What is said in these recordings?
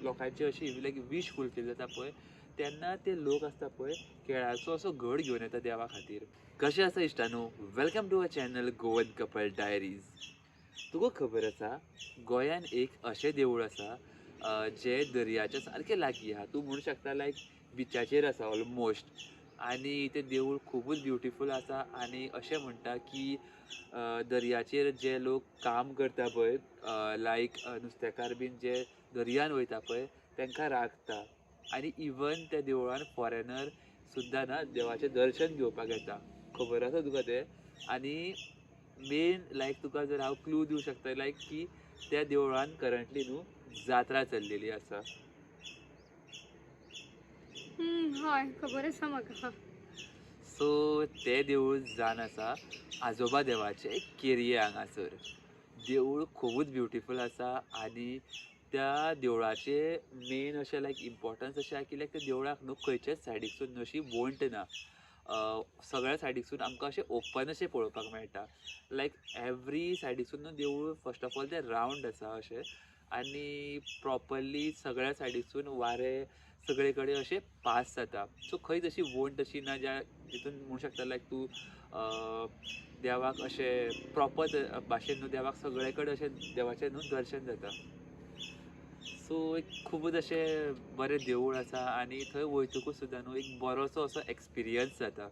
लोकांची अशी लायक wish fulfil जाता पळय तेन्ना ते लोक आसता पळय केळ्याचो असो घड घेवन येता देवा खातीर. कशें आसा इश्टानू, welcome to our channel Goan couple diaries. तुका खबर आसा गोंयान एक अशें देवूळ आसा जें दर्याच्या सारकें लागीं आहा. तूं म्हणू शकता लायक बिचाचेर आसा ऑलमोस्ट. आनी तें देवूळ खुबूच ब्युटिफूल आसा. आनी अशें म्हणटा की दर्याचेर जे लोक काम करता पळय, लायक नुस्तेकार बीन जे दर्यान वयता पळय तांकां राखता. आनी इवन त्या देवळान फॉरेनर सुद्दां ना देवाचें दर्शन घेवपाक येता. खबर आसा तुका तें? आनी मेन लायक तुका जर हांव क्लू दिवं शकता लायक की त्या देवळान करंटली न्हू जात्रा चल्लेली आसा. हय, खबर आसा म्हाका. सो तें देवूळ जावन आसा आजोबा देवाचें केरये हांगासर. देवूळ खुबूच ब्युटिफूल आसा. आनी त्या देवळाचें मेन अशें लायक इम्पॉर्टन्स अशें आहा की लायक त्या देवळाक न्हू खंयच्याच सायडीकसून अशी वण्ट ना. सगळ्या सायडीकसून आमकां अशें ओपन अशें पळोवपाक मेळटा. लायक एवरी सायडीकसून न्हू देवूळ फर्स्ट ऑफ ऑल तें रावंड आसा अशें. आनी प्रॉपरली सगळ्या सायडीकसून वारें सगळे कडेन अशें पास जाता. सो खंयच अशी वण्ट अशी ना ज्या जितून म्हणू शकता लायक तूं देवाक अशें प्रॉपर भाशेन न्हू देवाक सगळे कडेन अशें देवाचें न्हू दर्शन जाता. सो एक खुबूच अशें बरें देवूळ आसा. आनी थंय वयतकूच सुद्दां न्हू एक बरोसो असो एक्सपिरियन्स जाता.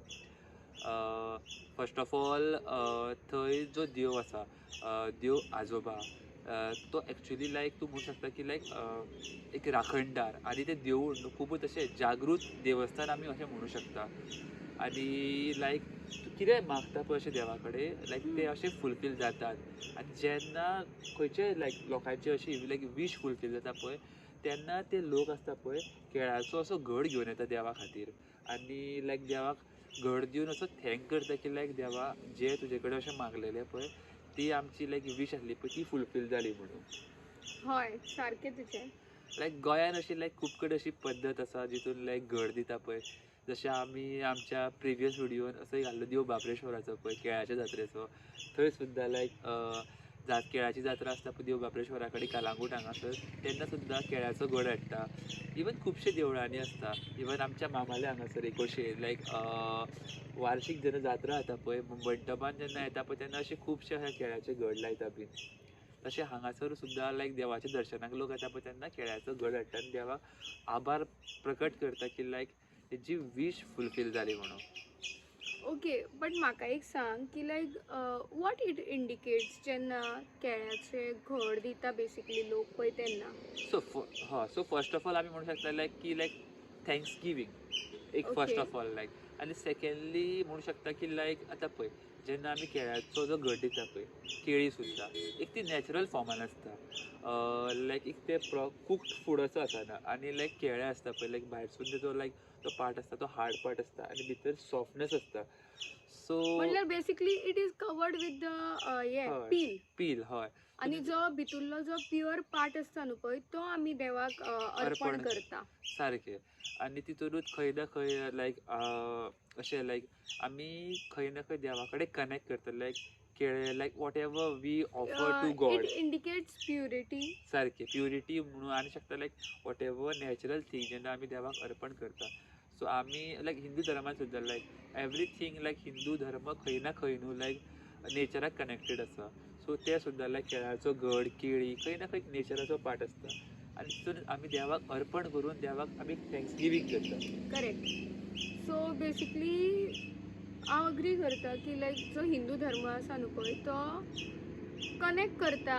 फर्स्ट ऑफ ऑल थंय जो देव आसा, देव आजोबा, तो एक्चुली लायक तूं म्हणू शकता की लायक एक राखणदार. आनी तें देवूळ न्हू खुबूच अशें जागृत देवस्थान आमी अशें म्हणू शकता. आनी लायक तूं कितें मागता पळय अशें देवा कडेन लायक तें अशें फुलफील जातात. आनी जेन्ना खंयचे लायक लोकांची अशी लायक वीश फुलफील जाता पळय तेन्ना ते लोक आसता पळय केळ्याचो असो घड घेवन येता देवा खातीर. आनी लायक देवाक घड दिवन असो thank करता की लायक देवा जे तुजे कडेन अशें मागलेलें पळय ती आमची लायक वीश आसली पळय ती फुलफील जाली म्हणून. हय, सारकें तुजें. लायक गोंयान अशी लायक खूब कडेन अशी पद्दत आसा जितून लायक घड दिता पळय. जशें आमी आमच्या प्रिवियस व्हिडियोन असो घाल्लो देव बाबरेश्वराचो पळय केळ्याच्या जात्रेचो, थंय सुद्दां लायक केळ्याची जात्रा आसता पळय देव बाबरेश्वरा कडेन कलांगूट हांगासर, तेन्ना सुद्दां केळ्याचो घड हाडटा. इवन खुबशे देवळांनी आसता. इवन आमच्या मामाले हांगासर एकोशे लायक वार्षीक जेन्ना जात्रा जाता पळय मंटपान जेन्ना येता पळय तेन्ना अशे खुबशे अशे केळ्याचे घड लायता बीन. तशें हांगासर सुद्दां लायक देवाच्या दर्शनाक लोक येता पळय तेन्ना केळ्याचो घड हाडटा आनी देवाक आभार प्रकट करता की लायक तेजी वीश फुलफील जाली म्हणून. ओके, बट म्हाका एक सांग की लायक what it indicates जेन्ना केळ्याचे घड दिता बेसिकली लोक पळय तेन्ना? सो हय, सो फर्स्ट ऑफ ऑल आमी म्हणू शकता लायक की लायक thanks giving एक फर्स्ट ऑफ ऑल लायक. आनी सेकंडली म्हणू शकता की लायक आतां पळय जेन्ना आमी केळ्याचो जो घड दिता पळय केळी सुद्दां एक ती नॅचरल फॉर्मान आसता. लायक एक ते कुक्ड फूड असो आसना. आनी लायक केळें आसता पळय लायक भायरसून तेजो लायक तो पार्ट आसता तो हार्ड पार्ट आसता आनी भितर सॉफ्टनेस आसता. सो म्हणल्यार basically it is covered with the हे पील. पील, हय. आनी जो भितुल्लो जो प्युअर पार्ट आसता न्हू पळय तो आमी देवाक अर्पण करता. सारकें. आनी तितूनच खंय ना खंय लायक अशें लायक आमी खंय ना खंय देवा कडेन कनेक्ट करता. लायक केळें like whatever we offer to God, it indicates purity. सारकें, प्युरिटी म्हणून आनी शकता like what ever natural thing जेन्ना आमी देवाक अर्पण करता. सो आमी लायक हिंदू धर्मान सुद्दां लायक एवरीथींग लायक हिंदू धर्म खंय ना खंय न्हू लायक नेचराक कनेक्टेड आसा. सो ते सुद्दां लायक केळ्याचो घड केळी खंय ना खंय नेचराचो पार्ट आसता. आनी तितून आमी देवाक अर्पण करून देवाक आमी thanks giving करता. करेक्ट. सो बेसिकली हांव अग्री करता की लायक जो हिंदू धर्म आसा न्हू पळय तो कनेक्ट करता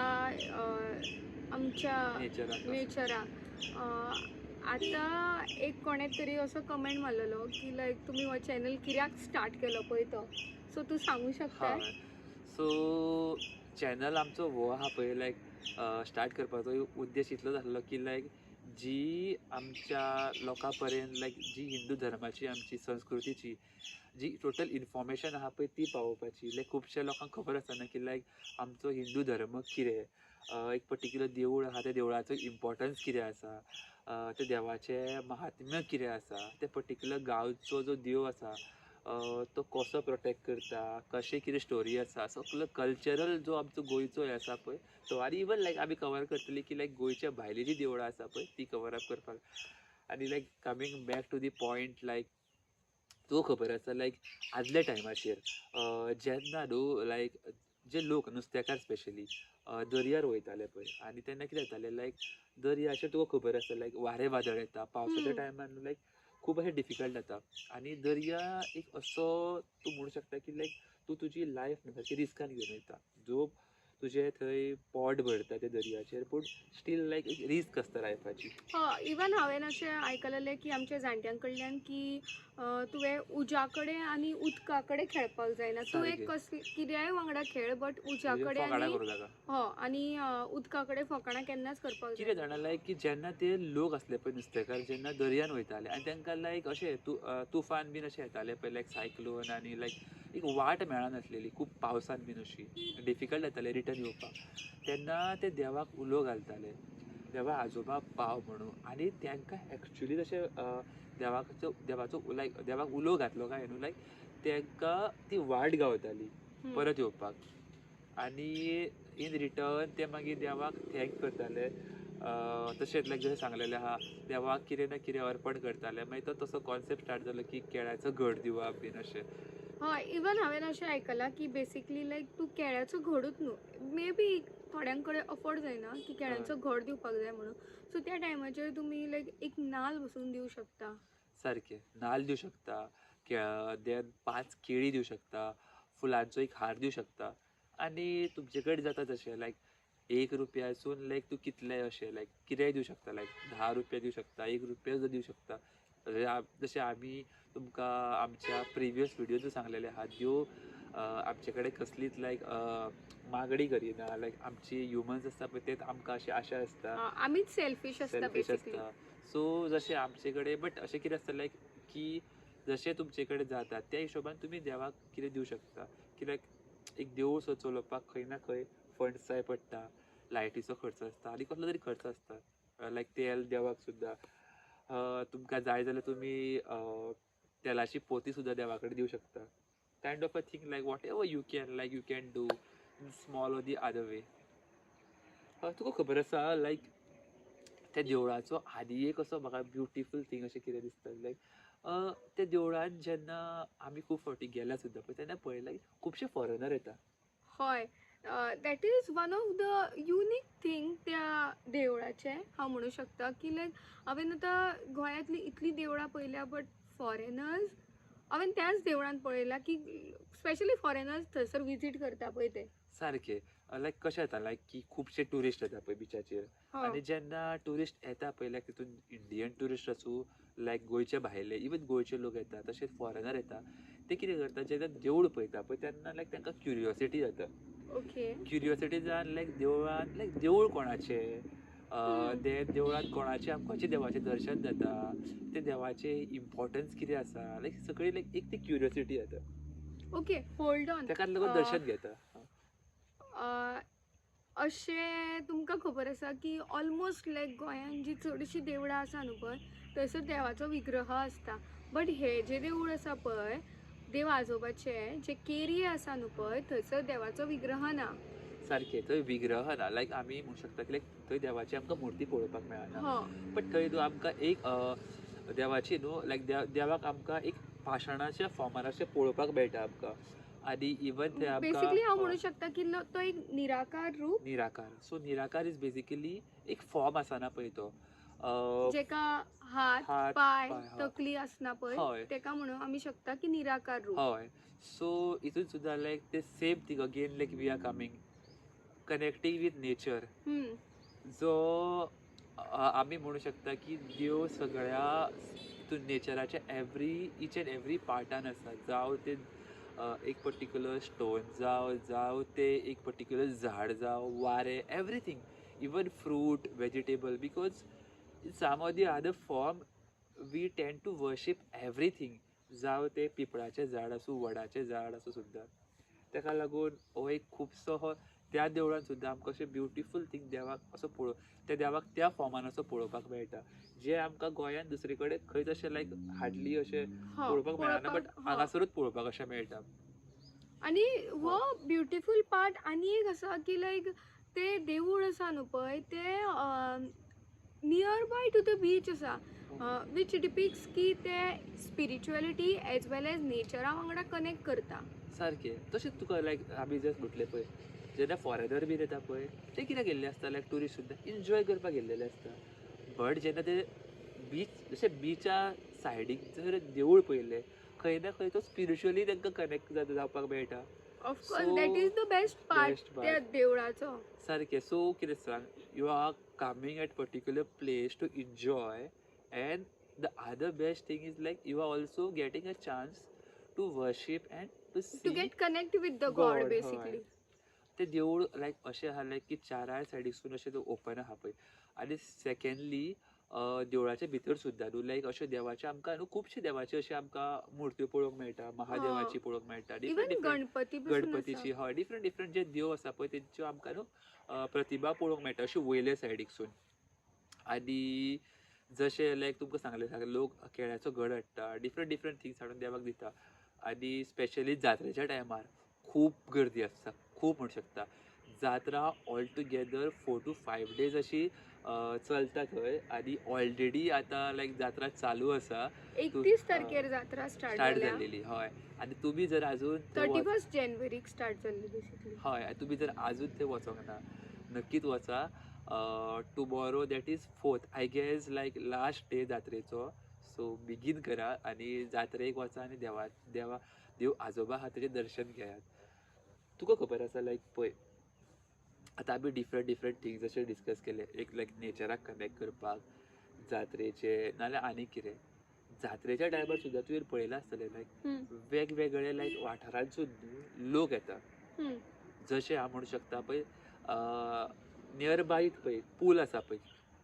आमच्या नेचराक. आतां एक कोणें तरी असो कमेंट मारलेलो की लायक तुमी हो चॅनल कित्याक स्टार्ट केलो पळय तो, सो तूं सांगू शकता? सो चॅनल आमचो हो आहा पळय लायक स्टार्ट करपाचो उद्देश इतलो जाल्लो की लायक जी आमच्या लोकां पर्यंत लायक जी हिंदू धर्माची आमची संस्कृतीची जी टोटल इन्फॉर्मेशन आहा पळय ती पावोवपाची. लायक खुबश्या लोकांक खबर आसना की लायक आमचो हिंदू धर्म कितें, एक पर्टिक्युलर देवूळ आहा त्या देवळाचो इम्पॉर्टन्स कितें आसा, त्या देवाचें महात्म्य कितें आसा, त्या पर्टिक्युलर गांवचो जो देव आसा तो कसो प्रोटेक्ट करता, कशें कितें स्टोरी आसा, सगलो कल्चरल जो आमचो गोंयचो हें आसा पळय तो. आनी इवन लायक आमी कवर करतली की लायक गोंयच्या भायली जी देवळां आसा पळय ती कवर अप करपाक. आनी like coming back to the point, like तुका खबर आसा लायक आदल्या टायमाचेर जेन्ना न्हू लायक जे लोक नुस्तेकार स्पेशली दर्यार वयताले पळय, आनी तेन्ना कितें जातालें लायक दर्याचेर तुका खबर आसा लायक वारें वादळ येता पावसाच्या टायमार न्हू लायक खूब अशें डिफिकल्ट जाता. आनी दर्या एक असो तूं म्हणू शकता की लायक तूं तुजी लायफ सारकी रिस्कान घेवन वयता, जो तुजें थंय पोट भरता ते दर्याचेर, पूण स्टील लायक एक रिस्क आसता लायफाची. हय, इवन हांवें अशें आयकलेलें की आमच्या जाणट्यां कडल्यान की तुवें उज्या कडेन आनी उदका कडेन खेळपाक जायना, तूं एक कसली कित्याय वांगडा खेळ बट उज्या कडेन आनी हय आनी उदका कडेन फकाणां केन्नाच करपाक जायना. कितें जाणा लायक की जेन्ना ते लोक आसले पळय नुस्तेकार जेन्ना दर्यान वयताले आनी तांकां लायक अशें तुफान बीन अशें येताले पळय लायक सायक्लोन आनी लायक एक वाट मेळनासलेली खूब पावसान बीन अशी डिफिकल्ट जाताले रिटर्न येवपाक, तेन्ना ते देवाक उलो घालताले, देवा आजोबा पाव म्हणून. आनी तांकां एक्चुली तशें देवाचो देवाचो लायक देवाक उलो घातलो काय न्हू लायक तांकां ती वाट गावताली परत येवपाक. आनी इन रिटर्न ते मागीर देवाक thank करताले, तशेंच लायक जशें सांगलेलें आहा देवाक कितें ना कितें अर्पण करताले. मागीर तो तसो कॉन्सेप्ट स्टार्ट जालो की केळ्याचो घड दिवप बीन अशें. हय, इवन हांवें अशें आयकलां की बेसिकली लायक तूं केळ्याचो घडूच न्हू, मे बी थोड्यां कडेन अफोर्ड जायना की केळ्यांचो घड दिवपाक जाय म्हणून, सो त्या टायमाचेर तुमी लायक एक नाल्ल बसून दिवं शकता. सारकें, नाल्ल दिवं शकता, देन 5 केळी दिवं शकता, फुलांचो एक हार दिवं शकता. आनी तुमचे कडेन जाता तशें लायक 1 रुपयासून लायक तूं कितलें अशें लायक कितेंय दिवं शकता, लायक 10 रुपया दिवं शकता, 1 रुपया सुद्दां दिवं शकता. जशें आमी तुमकां आमच्या प्रिवियस व्हिडियोज सांगलेले आहा, त्यो आमचे कडेन कसलीच लायक मागणी करिना, लायक आमची ह्युमन्स आसता पळय तेच आमकां अशी आशा आसता, आमीच सेल्फीश आसता, आसता. सो जशें आमचे कडेन बट अशें कितें आसता लायक की जशें तुमचे कडेन जाता त्या हिशोबान तुमी देवाक कितें दिवं शकता. कित्याक एक देवूळ सो चलोवपाक खंय ना खंय फंड्स जाय पडटा, लायटीचो खर्च आसता आनी कसलो तरी खर्च आसता, लायक तेल देवाक सुद्दां तुमकां जाय जाल्यार तुमी तेलाची पोती सुद्दां देवा कडेन दिवं शकता. Kind of a thing like whatever you can like you can do in small or the other way. तुका खबर आसा लायक त्या देवळाचो आनी एक असो म्हाका ब्युटिफूल थींग अशें कितें दिसता लायक त्या देवळान जेन्ना आमी खूब फावटी गेल्या सुद्दां पळय तेन्ना पळयलां खुबशे फॉरेनर येता. हय, that is one of the unique thing त्या देवळाचें हांव म्हणूं शकता की लायक हांवें आतां गोंयांतलीं इतलीं देवळां पळयल्या बट फॉरेनर्स हांवें त्याच देवळान पळयलां की स्पेशली फॉरेनर्स थंयसर विजीट करता पळय ते. सारकें, लायक कशें जाता लायक की खुबशे ट्युरिस्ट येता पळय बिचाचेर, आनी जेन्ना ट्युरिस्ट येता पळय लायक तितून इंडियन ट्युरिस्ट आसूं लायक गोंयचे भायले इवन गोंयचे लोक येता तशेंच फॉरेनर येता, ते कितें करता जेन्ना देवूळ पळयता पळय तेन्ना लायक तांकां क्युरियोसिटी जाता. ओके, क्युरियोसिटी जावन लायक देवळान लायक देवूळ कोणाचें, देन देवळान कोणाचें आमकां देवाचें दर्शन जाता, ते देवाचें इम्पॉर्टन्स कितें आसा, लायक सगळी लायक एक ती क्युरियोसिटी जाता. ओके, होल्ड ऑन, ताका लागून दर्शन घेता. अशें तुमकां खबर आसा की ऑलमोस्ट लायक गोंयांत जी चडशीं देवळां आसा न्हू पळय थंयसर देवाचो विग्रह आसता, बट हे जे देवूळ आसा पळय देव आजोबाचें जे केरी आसा न्हू पळय थंयसर देवाचो विग्रह ना. सारकें, थंय विग्रह ना, लायक आमी म्हणू शकता की लायक थंय देवाची आमकां मुर्ती पळोवपाक मेळना, बट थंय न्हू आमकां एक देवाची न्हू लायक देवाक आमकां एक पाशाणाच्या फॉर्मान अशें पळोवपाक मेळटा आमकां. आनी इवन थंय आमकां बेसिकली हांव म्हणू शकता की तो एक निराकार रूप, निराकार. सो निराकार is basically एक फॉर्म आसना पळय तो जेका हात पाय तकली आसना पळय तेका म्हणून आमी शकता की निराकार रूप. हय, सो हितून सुद्दां लायक ते same thing again like we are coming connecting with nature, जो आमी म्हणू शकता की देव सगळ्या हितून नेचराच्या एवरी इच एंड एवरी पार्टान आसा, जावं ते एक पर्टिक्युलर स्टोन जावं, जावं ते एक पर्टिक्युलर झाड जावं, वारें, everything, even fruit, vegetable, because in some or the other form we tend to worship everything, जावं ते पिपळाचें झाड आसूं, वडाचें झाड आसूं सुद्दां. ताका लागून हो एक खुबसो हो त्या देवळान सुद्दां आमकां अशें ब्युटिफूल थींग देवाक असो त्या देवाक त्या फॉर्मान असो पळोवपाक मेळटा, जे आमकां गोंयांत दुसरे कडेन खंयच अशें लायक हार्डली अशें पळोवपाक मेळना, बट हांगासरूच पळोवपाक अशें मेळटा. आनी हो ब्युटिफूल पार्ट आनी एक आसा की लायक ते देवूळ आसा न्हू पळय ते near by to the beach आसा, which डिपिक्स की ते स्पिरिच्युअलिटी एज वेल एज नेचरा वांगडा कनेक्ट करता. सारकें. तशेंच तुका लायक आमी जस्ट म्हटलें पळय, जेन्ना फॉरेनर बीन येता पळय ते कित्याक गेल्ले आसता, लायक ट्युरिस्ट सुद्दां एन्जॉय करपाक गेल्लेले आसता. बट जेन्ना ते बीच जशें बिचा सायडीक जर देवूळ पळयलें खंय ना खंय तो स्पिरिच्युअली तांकां कनेक्ट जावपाक मेळटा. Of course that is the best part त्या देवळाचो. सारकें. सो कितें सांग, you are coming at particular place to enjoy, and the other best thing is like you are also getting a chance to worship and to see, to get connect with the God basically. ते देवूळ लायक अशें आहा लायक की चाराय सायडीकसून अशें ते open आहा पळय. आनी सेकेंडली देवळाच्या भितर सुद्दां न्हू लायक अश्यो देवाचे आमकां न्हू खुबशे देवाचे अशे आमकां मुर्त्यो पळोवंक मेळटा, महादेवाची पळोवंक मेळटा, गणपती गणपतीची, हय, डिफरंट डिफरंट जे देव आसा पळय तेंच्यो आमकां न्हू प्रतिभा पळोवंक मेळटा अश्यो वयले सायडीकसून. आनी जशें लायक तुमकां सांगलें सांगलें लोक केळ्याचो घड हाडटा, डिफरंट डिफरंट थिंग्स हाडून देवाक दिता. आनी स्पेशली जात्रेच्या टायमार खूब गर्दी आसता, खूब म्हणू शकता. जात्रा all together 4 to 5 days अशी चलता थंय. आनी ऑलरेडी आतां लायक जात्रा चालू आसा, 31 तारखेर जात्रा स्टार्ट जाल्लेली. हय. आनी तुमी जर आजून 31 जानेवारीक स्टार्ट जाल्ली बेसिकली. हय, तुमी जर आजून थंय वचोंक ना नक्कीच वचा. Tomorrow that is 4th I guess like last day जात्रेचो. सो बेगीन करा आनी जात्रेक वचा आनी देवा देवा देव आजोबा आहा तेजें दर्शन घेयात. तुका खबर आसा लायक पळय आतां आमी डिफरंट डिफरंट थिंग्स अशें डिस्कस केले, एक लायक नेचराक कनेक्ट करपाक जात्रेचे, नाल्यार आनी कितें जात्रेच्या टायमार सुद्दां तुवें पळयलां आसतलें लायक वेगवेगळे लायक वाठारांतसून लोक येता. जशें हांव म्हणू शकता पळय नियर बाय पळय पूल आसा पळय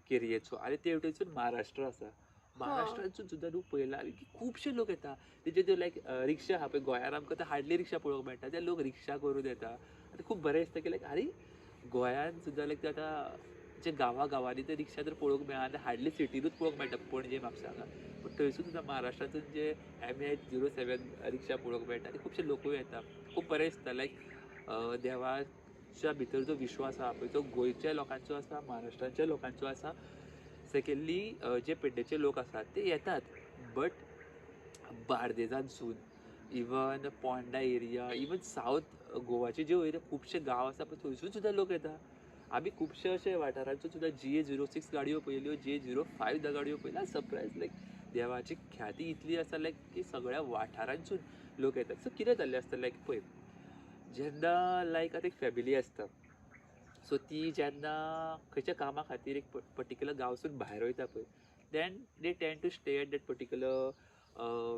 केरयेचो, आनी ते वटेनसून महाराष्ट्र आसा. महाराष्ट्रांतसून सुद्दां न्हू पळयलां की खुबशे लोक येता. तेजे त्यो लायक रिक्षा आहा पळय, गोंयान आमकां ते हार्डली रिक्षा पळोवंक मेळटा, ते लोक रिक्षा करून येता. आनी खूब बरें दिसता की लायक आरे गोंयान सुद्दां लायक आतां जे गांवा गांवांनी ते रिक्षा तर पळोवंक मेळना, हार्डली सिटीनूच पळोवंक मेळटा पणजे म्हापसा हांगा, पूण थंयसून सुद्दां महाराष्ट्रांतून जे MH 07 रिक्षा पळोवंक मेळटा आनी खुबशे लोकूय येता. खूब बरें दिसता लायक देवाच्या भितर जो विश्वास आहा पळय तो गोंयच्या लोकांचो आसा, महाराष्ट्राच्या लोकांचो आसा. सेकेंडली जे पेडणेचे लोक आसात ते येतात, but बार्देजांतसून even Ponda area, even south गोवाचे जे वयले खुबशे गांव आसा पळय थंयसून सुद्दां लोक येता. आमी खुबशे अशे वाठारांतसून सुद्दां GA 06 गाडयो पळयल्यो, GA 05 गाडयो पळयल्या. सरप्रायज लायक देवाची ख्याती इतली आसा लायक की सगळ्या वाठारांतसून लोक येतात. सो कितें जाल्लें आसता लायक पळय जेन्ना लायक आतां एक फॅमिली आसता, सो ती जेन्ना खंयच्या कामा खातीर एक पर्टिक्युलर गांवसून भायर वयता पळय, then they tend to stay at that particular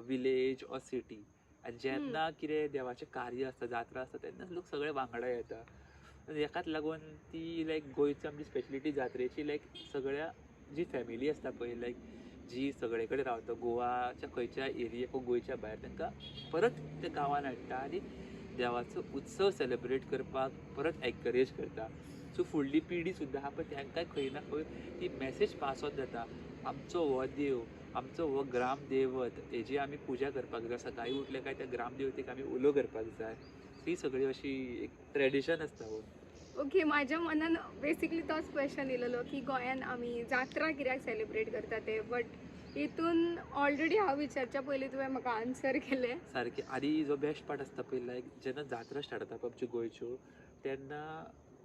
village or city. आनी जेन्ना कितें देवाचें कार्य आसता, जात्रा आसता, तेन्ना लोक सगळे वांगडा येता. हेकाच लागून ती लायक गोंयची आमची स्पेशलिटी जात्रेची लायक सगळ्या जी फॅमिली आसता पळय लायक जी सगळे कडेन रावता गोवाच्या खंयच्या एरियेक गोंयच्या भायर, तांकां परत त्या गांवान हाडटा आनी देवाचो उत्सव सेलेब्रेट करपाक परत एनकरेज करता. सो फुडली पिढी सुद्दां आहा पळय तांकां खंय ना खंय ती मॅसेज पास ऑन जाता, आमचो हो देव, आमचो हो ग्रामदेवत, हेजी आमी पुजा करपाक जाय, सकाळीं उठले काय त्या ग्रामदेवतेक आमी उलो करपाक जाय. ही सगळी अशी एक ट्रेडिशन आसता. हो ओके, म्हाज्या मनान बेसिकली तोच क्वेश्चन येयलेलो की गोंयान आमी जात्रा कित्याक सेलिब्रेट करता ते, बट हितून ऑलरेडी हांव विचारच्या पयलीं तुवें म्हाका आन्सर केलें. सारकें. आनी जो बेस्ट पार्ट आसता पळय लायक जेन्ना जात्रा स्टार्ट जाता पळय आमच्यो गोंयच्यो, तेन्ना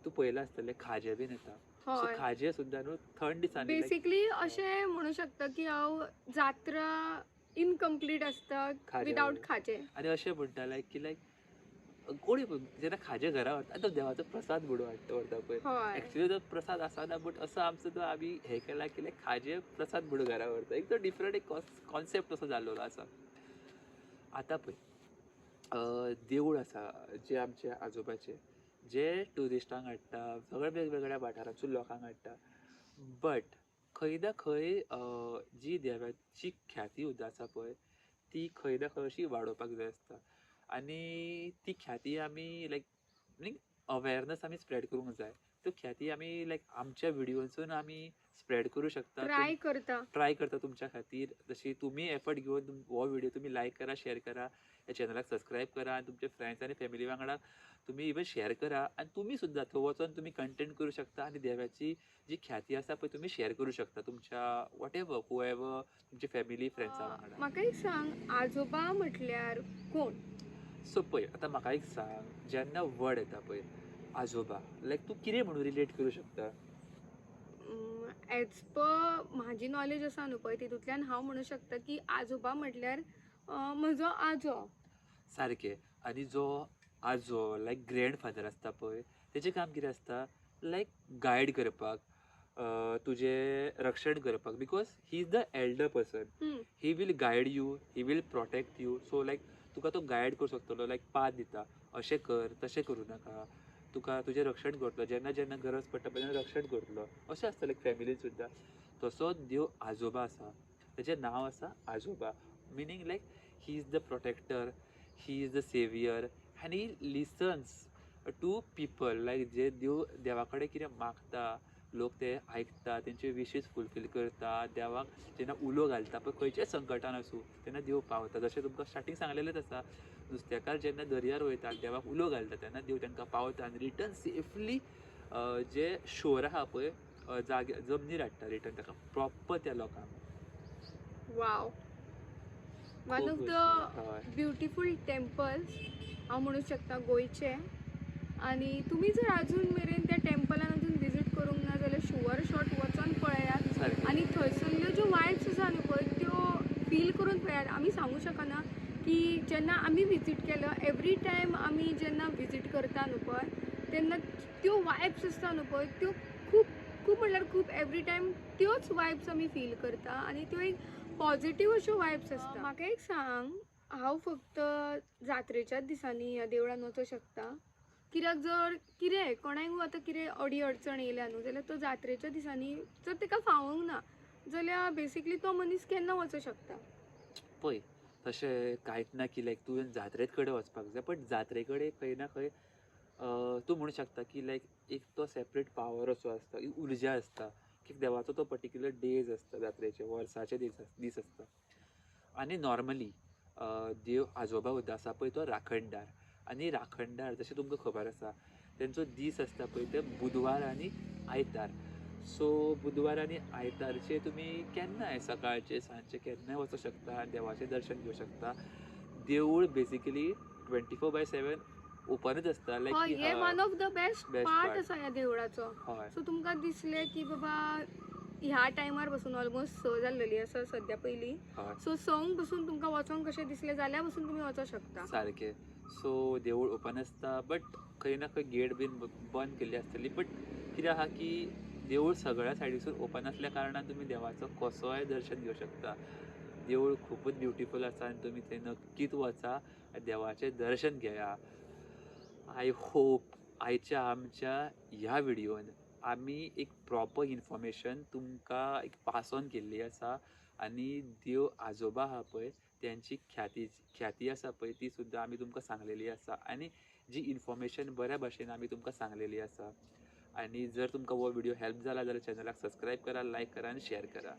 तूं पळयलां आसतलें खाजें बीन येता. सो खाजें सुद्दां न्हू थंड दिसांनी बेसिकली अशें म्हणू शकता की हांव जात्रा इनकम्प्लीट आसता विदाउट खाजें. आनी अशें म्हणटा लायक की लायक कोणी जेन्ना खाजें घरा व्हरता तो देवाचो प्रसाद म्हणून हाडटा व्हरता पळय, एक्चुअली तो प्रसाद आसना बट असो आमचो तो आमी हें केला की लायक खाजें प्रसाद म्हणून घरा व्हरता, एक तो डिफरंट एक कॉन्सेप्ट असो जाल्लो आसा. आतां पळय देवूळ आसा जे आमचे आजोबाचे, जे ट्युरिस्टांक हाडटा, सगळे वेगवेगळ्या वाठारांतसून लोकांक हाडटा, बट खंय ना खंय जी देवाची ख्याती सुद्दां आसा पळय ती खंय ना खंय अशी वाडोवपाक जाय आसता. आनी ती ख्याती आमी लायक अवेरनस आमी स्प्रेड करूंक जाय. त्यो ख्याती आमी लायक आमच्या व्हिडियोसून आमी स्प्रेड करूं शकता, ट्राय करता, ट्राय करता तुमच्या खातीर. जशी तुमी एफर्ट घेवन हो व्हिडिओ तुमी लायक करा, शेअर करा, ह्या चॅनलाक सबस्क्रायब करा आनी तुमच्या फ्रेंड्स आनी फॅमिली वांगडा तुमी इवन शेअर करा. आनी तुमी सुद्दां थंय वचोन तुमी कंटेंट करूं शकता आनी देवाची जी ख्याती आसा पळय तुमी शेअर करूं शकता तुमच्या what ever whoever तुमच्या फॅमिली फ्रेंड्सां वांगडा. म्हाका एक सांग, आजोबा म्हटल्यार कोण? सो पळय आतां म्हाका एक सांग, जेन्ना वर्ड येता पळय आजोबा, लायक तूं कितें म्हणून रिलेट करूं शकता? एज पर म्हाजी नॉलेज आसा न्हू पळय तितूंतल्यान हांव म्हणूं शकता की आजोबा म्हटल्यार म्हजो आजो. सारकें. आनी जो आजो लायक ग्रँड फादर आसता पळय तेजें काम कितें आसता, लायक गायड करपाक, तुजें रक्षण करपाक, because he is the elder person. He will guide you, he will protect you. So like तुका तो गायड करूं शकतलो, लायक पाथ दिता, अशें कर तशें करूं नाका, तुका तुजें रक्षण करतलो, जेन्ना जेन्ना गरज पडटा पळय तेन्ना रक्षण करतलो. अशें आसता लायक फॅमिलीन सुद्दां. तसो देव आजोबा आसा, तेजें नांव आसा आजोबा, meaning like he is the protector, he is the saviour आनी he listens to people. Like जे देव देवा कडेन कितें मागता लोक ते आयकता, तेंचे विशीस फुलफील करता. देवाक जेन्ना उलो घालता पळय खंयच्याय संकटान आसूं तेन्ना देव पावता. जशें तुमकां स्टार्टींग सांगलेलेंच आसा, नुस्तेकार जेन्ना दर्यार वयता आनी देवाक उलो घालता तेन्ना देव तांकां पावता आनी रिटर्न सेफली जे शोर आहा पळय जागे जमनीर हाडटा रिटर्न ताका प्रॉपर त्या लोकांक. Wow, one of the beautiful temples हांव म्हणूं शकता गोंयचे. आनी तुमी जर अजून मेरेन त्या टेम्पलान अजून विजीट करूंक ना जाल्यार शुअर शॉट वचोन पळयात आनी थंयसरल्यो ज्यो वायब्स आसा न्हू पळय त्यो फील करून पळयात. आमी सांगू शकना की जेन्ना आमी विजीट केलो, एवरी टायम आमी जेन्ना विजीट करता न्हू पळय तेन्ना त्यो वायब्स आसता न्हू पळय त्यो खूब खूब म्हणल्यार खूब एवरी टायम त्योच वायब्स आमी फील करता आनी त्यो एक पॉझिटीव अश्यो वायब्स आसता. म्हाका एक सांग, हांव फक्त जात्रेच्याच दिसांनी ह्या देवळान वचूंक शकता? कित्याक जर कितें कोणाक आतां कितें अडी अडचण येयल्या न्हू जाल्यार तो जात्रेच्या दिसांनी जर ताका फावूंक ना जाल्यार बेसिकली तो मनीस केन्ना वचूंक शकता? पळय तशें कांयच ना की लायक तुवें जात्रेच कडेन वचपाक जाय, बट जात्रे कडेन खंय ना खंय तूं म्हणूं शकता की लायक एक तो सेपरेट पावर असो आसता, एक उर्जा आसता की देवाचो तो पर्टिक्युलर डेज आसता, जात्रेचे वर्साचे दीस आसता. आनी नॉर्मली देव आजोबा उद्दा आसा पळय तो राखणदार, आनी राखणदार जशें तुमकां खबर आसा तेंचो दीस आसता पळय ते बुधवार आनी आयतार. सो बुधवार आनी आयतारचे तुमी केन्नाय सकाळचे सांजचे केन्नाय वचूंक शकता, देवाचें दर्शन घेवंक शकता. देवूळ बेसिकली 24/7 ओपनच आसता. लायक हय, हे one of the best best part part. आसा ह्या देवळाचो. हय. सो तुमकां दिसलें की बाबा ह्या टायमार बसून ऑलमोस्ट 6 जाल्लेली आसा सद्या पयलीं, सो 6 बसून तुमकां वचोंक कशें दिसलें जाल्यार बसून तुमी वचोंक शकता. सारकें. सो देवूळ ओपन आसता, बट खंय ना खंय गेट बीन बंद केल्ली आसतली. बट कितें आहा की देवूळ सगळ्या सायडीसून ओपन आसल्या कारणान तुमी देवाचो कसोय दर्शन घेवंक शकता. देवूळ खुबूच ब्युटिफूल आसा आनी तुमी थंय नक्कीच वचा, देवाचें दर्शन घेया. I hope आयच्या आमच्या ह्या व्हिडियोन आमी एक प्रॉपर इन्फॉर्मेशन तुमकां एक पास ऑन केल्ली आसा आनी देव आजोबा आहा पळय तेंची ख्याती ख्याती आसा पळय ती सुद्दां आमी तुमकां सांगलेली आसा आनी जी इन्फॉर्मेशन बऱ्या भाशेन आमी तुमकां सांगलेली आसा. आनी जर तुमकां हो व्हिडिओ हेल्प जाला जाल्यार चॅनलाक सबस्क्रायब करा, लायक करा आनी शेअर करा.